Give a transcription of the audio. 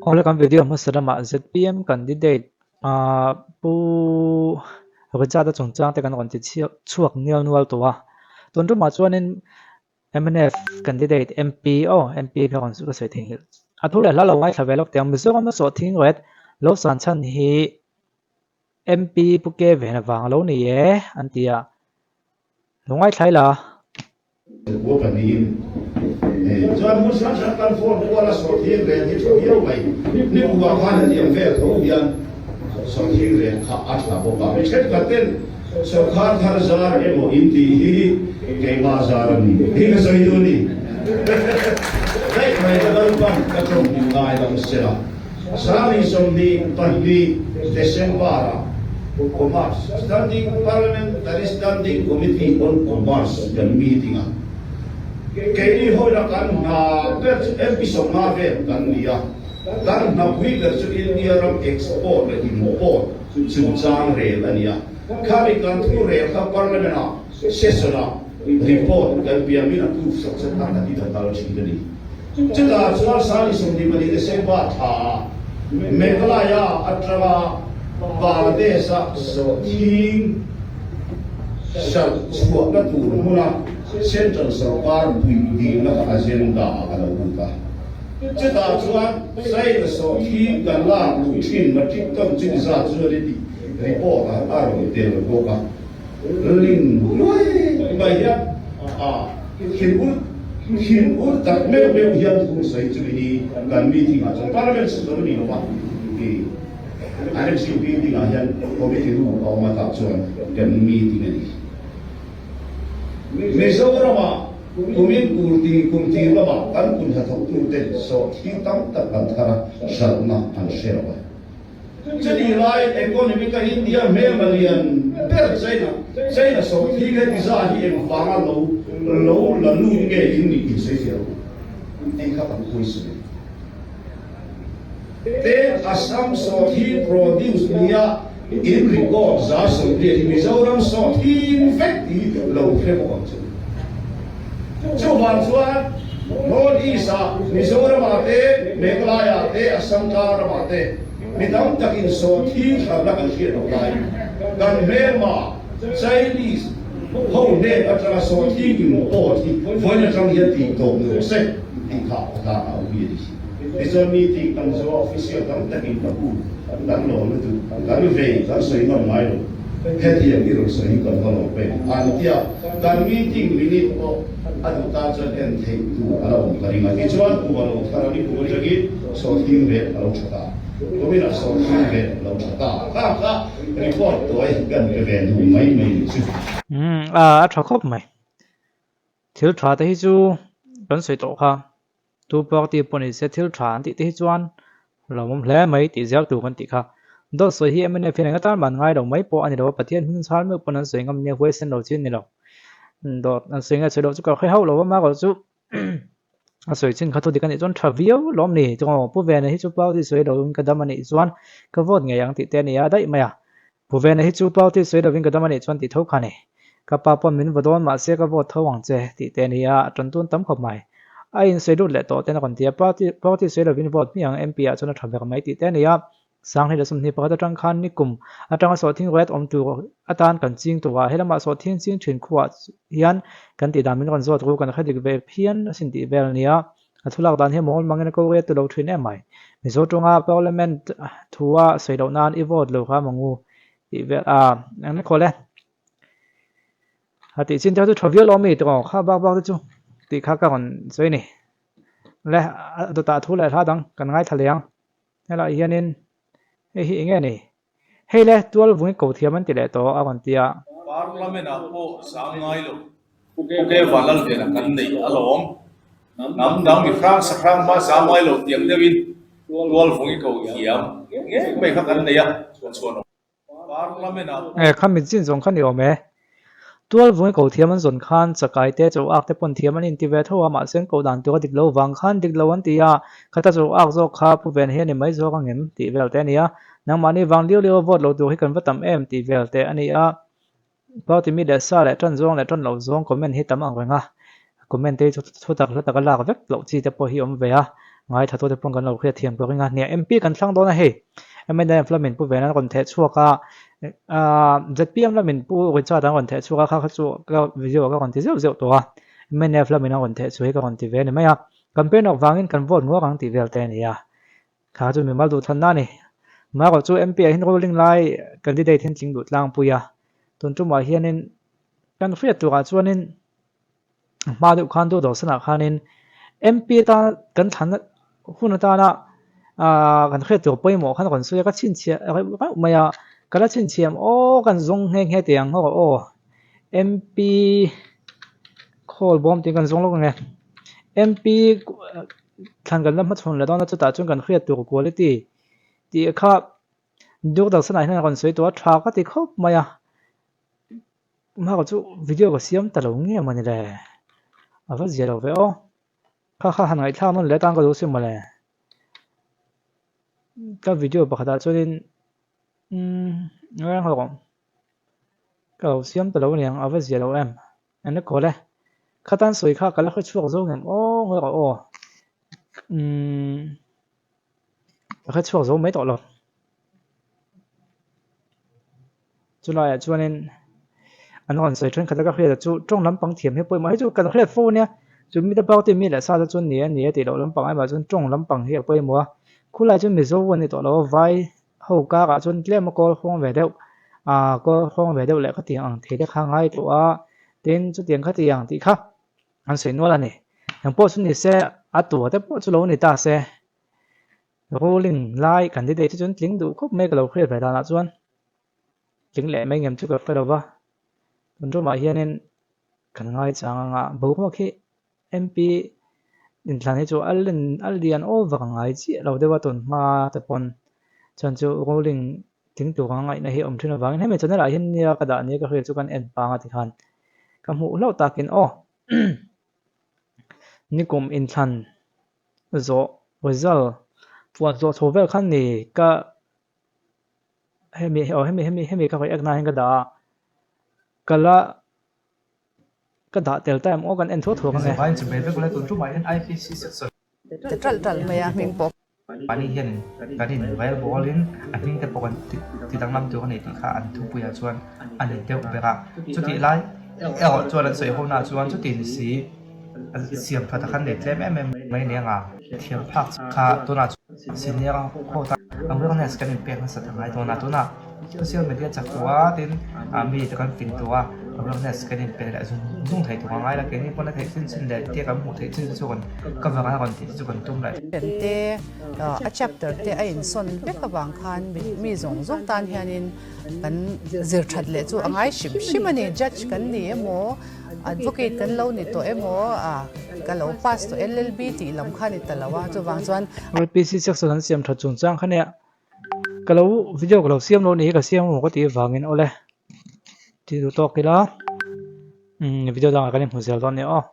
Awle kan video hmasa lamah zpm candidate ah Pu Richard-a chungchang te kan rawn ti chhuak nial nual tawh a. Tun tumah chuanin mnf candidate MP aw MP ka rawn ka sawi thei nghilh. A thu leh hla lo ngaithla ve lawk teh ang. Mizoram a sawhthing ret lo san chhan hi MP Pu Ke Vena vang a lo ni e an ti a. Lo ngaithla ila. Khua pahnihin chuan hmun hrang hrang kan phone kual a sawhthing rel hi tha viau mai. Nikumah khan hetiang vel tho hian sawhthing rel kha a tha bawk a. Mi thenkhat ten sawrkhar thar zar emaw in tih hi keimah zar a ni hi ka sawi duh a ni. Daih mai ka Lalpan ka tawng ngai lo sela. 22 December-ah Commerce Standing Parliamentary Standing Committee on Commerce kan meeting a, keini hawina kan hna ber chu MP 50 vel kan ni a, kan hnapui ber chu India ram export leh import chungchang rel a ni a, khami kan thu rel kha Parliament-ah session-ah report kan piamin a proof sak chat a kan ita kal thin a ni. Chutah chuan 22 December thla Meghalaya atanga Bangladesh-a sawhthing hralh chhuahna tur hmuna Central sorkar puih dilna kha agenda ah a lo lut a. Chutah chuan China sawhthing kan lak luh thin metric ton chu zat chu a ni tih report ah a rawn tel bawk a. Ling luai mai hian a thinur thinur tak meuh meuh hian thu sawi chu ni kan meeting ah chuan parliament session a ni lo va i IMC building ah hian committee room a awm a tah chuan kan meeting a ni. Mizoram ah kumin kurti kum tir lamah kan kun hnathawktute sawhthing tam tak an thar a, hralhna an hre lo a. Chutih laiin economy ka India hmelma lian ber China, China sawhthing he tiza hi engvanga lo lo la lut nge in nih tih sawi fiah rawh u tih kha kan question a ni. Tin, Assam sawhthing produce nia in record 80% hi Mizoram sawhthing vek tih lo hre bawk ang che u. Chuvang chuan North East ah Mizoram ah te, Meghalaya ah te, Assam tlang ram ah te mi tam tak in sawhthing tharna kan hriat loh lai kan hmelma Chinese ho hnen atanga sawhthing import hi vawiin atang hian tih tawp ni rawh se tih kha a tlang a awm hi a ni. Tichuan meeting kan zo a official tam takin ka pu kan lawm lutuk kan vei kan sawi ngam ngai lo. Hetiang i rawn sawi hi kan va lawm pek an tia, kan meeting minute pawh a duh tan chuan en theih tur a la awm ka ring a, tichuan kum a lo thar a, ni kum atangin sawhthing ret a lo tha ta, kuminah sawhthing ret a lo tha ta, khang kha report tawi kan pe ve duh mai mai ni chu. Umm a a tha khawp mai. Thil tha te hi chu kan sawi tawh kha. Tu party pawh ni se thil tha an tih te hi chuan lawmawm hle mai tih zel tur kan tih kha. Dawt sawi hi mnf hian eng atan mah an ngai lo mai pawh a ni lo a, Pathian hming chhal meuh pawn an sawi ngam nia huaisen lo chi a ni lo. Dawt an sawi nge sawi loh chu ka hre hauh lo a, amaherawhchu chu a sawi chin kha thudik a nih chuan tha viau lawm ni. Chuan Pu Vena hi chu party sawi loin ka dam a nih chuan ka vote ngei ang tih te a ni a daih mai a. Pu Vena hi chu party sawi lovin ka dam a nih chuan tih tho kha ni. Ka pa pawn min vaw dawn mahse ka vote tho ang che tih te a ni a, a tan tun tam khawp mai. A insawi lut leh tawh ten a rawn ti a, party party sawi lovin vote hmiah ang MP ah chuan a tha ber mai tih te a ni a. Sanghnih leh 21 atang khan nikum atanga sawhthing riat awm tur atan kan ching tur a, helamah sawhthing ching thin khuah hian kan tih dan min rawn zawt ru kan hre dik ve phian asin tih vel a ni a. A thulak dan hi mawl mangin a ko riat tu lo thin em mai. Mizo tawnga Parliament thua sawi loh nan i vote lo kha mangu tih vel a eng nek hawl e. A tih chin te kha chu tha viau lo ami tawng kha bak bak te chu tih kha ka rawn sawi ni. Le a dawtah thu leh hla dang kan ngaithla leh ang. Helaiah hianin hei hi eng nge ni? Hei le, tual vung i ko thiam an ti leh tawh a rawn ti a. Parliament ah pawh zang ngai lo. Pu Ke Vanlal vela kan nei alawm. Hnam dang mi hrang sa hrang hma zang ngai lo tiang deuhin tual vung i ko thiam ngei mai kha kan nei a, chhuan awm. Parliament ah Eh, kha mit zin zawng kha ni awm e. Tual vung i ko thiam an zawn khan chakai te chaw ak te pawn thiam an inti ve tho a, mahse an koh dan tur a dik lo vang khan dik lo an ti a, khata chaw ak zawk kha pu ven hi a ni mai zawk ang em tih vel te a ni a, nangmahni vang liau liau a vote lo tur hi kan va tam em tih vel te a ni a, party mi leh sa leh tan zawng leh tan lo zawng comment hi tam ang reng a, comment te hi chu thu tak hla taka lak vek loh chi te pawh hi awm ve a. Ngaithla tute pawn kan lo hriat thiam ka ring a. Nia MP kan thlang dawn a hei. MNF lamin Pu Vena an rawn theh chhuak a, ZPM lamin Pu Richard an rawn theh chhuak a, kha kha chu ka video ah ka rawn ti zeuh zeuh tawh a. MNF lamin an rawn theh chhuah hi ka rawn ti ve a ni mai a. Campaign awk vangin kan vote nguak ang tih vel te a ni a. Kha chu mimal duhthlanna a ni. Marawh chu MP ah hian ruling lai candidate hian tling duh tlangpui a. Tun tumah hianin kan hriat turah chuanin hma deuh khan Doordarshan-ah khanin MP atan kan thlan hun atana aaa kan hriat tur pawimawh khan a rawn sawi a, ka chhinchhiah reuh reuh mai a, ka la chhinchhiah em aw kan zawng nghe nghe teh ang haw aw MP khawl bawm tih kan zawng lawk ang e MP thlan kan la hmachhawn leh dawn a chutah chuan kan hriat tur quality tih kha Doordarshan-ah hian a rawn sawi tawh a tha ka ti khawp mai a. Hma chu video ka siam ta lo nge mawni le? A va zia lo ve aw. Kha kha han ngaihthlak nawn leh atan ka duh si mawle. Ka video pakhatah chuanin umm reng hlawk ka lo siam ta lo aniang a va zia lo em. Eng le kawl e. Khatan sawi kha ka la hre chhuak zo ngem aw ngawi rawh aw. Umm ka hre chhuak zo mai tawh lo. Chulaiah chuanin an rawn sawi thenkhat a ka hriat chu tawng lampang thiam hi pawimawh hei chu kan hriat fo ania chu mite party mi leh sa te chuan ni a ni a tih loh lampang ai mah chuan tawng lampang hi a pawimawh a khulai chuan Mizo a ni tawh lo a vai ho karah chuan tlem a kawl hawng ve deuh ah kawl hawng ve deuh leh khatiang ang thei te kha a ngai tawh a tin chutiang khatiang tih kha an sawi nual a ni engpawh chu ni se a tua te pawh chu lo ni ta se. Ruling lai candidate hi chuan tling duh khawp mai ka lo hriat ve danah chuan tling leh mai ngem chu ka hre lo va, tun tumah hianin kan ngaichang anga boruak hi MP inthlan hi chu a len a lian over a ngai chiah lo deuh a tun hma te pawn chuan chu ruling tling tur anga ngaihna hi a awm thin avangin hemi channel ah hian nia ka dah nia ka hriat chu kan en pang a tikhan ka hmuh hlauh takin aw nikum inthlan zawh result puan zawh chho vel khan ni ka hemi aw hemi hemi hemi ka react na hian ka dah a ka la ka dah tel ta em aw kan en thuak thuak ang e. Zavain chu vek ula tun tumah hian IPC section. Ti ṭalh ṭalh mai a hming pawh. Mahni hian kan in rel bawlin a hming te pawh kan ti danglam tur a ni tih kha an thupuiah chuan a ni deuh ber a. Chutih lai erawh chuan an sawi ho naah chuan chuti ni si siam that a khan nei tlem em em mai nia nga thiam phak kha tunah chuan senior ho tan awareness kan inpek nasa ta ngai dawn a. Tunah social media chak tawh a tin mi te kan fin tawh a awareness kan inpe leh zung zung thei tawh a ngai la keini pawn a theih chin chin leh tia kan hmuh theih chin te chu kan cover a rawn tih te chu kan tum leh. Te a chapter te a insawn vek avang khan mi zawng zawng tan hianin kan zir that leh chu a ngai hrim hrim a ni. Judge kan ni emaw advocate kan lo ni tawh emaw a ka lo pass tawh LLB tih lam kha ni ta lo a chuvang chuan. IPC section an siam that chungchang kha nia ka lo video ka lo siam lo ni hi ka siam emaw ka tih avangin awle tih duh tawk ila umm video dangah kan inhmu zel dawn nia aw.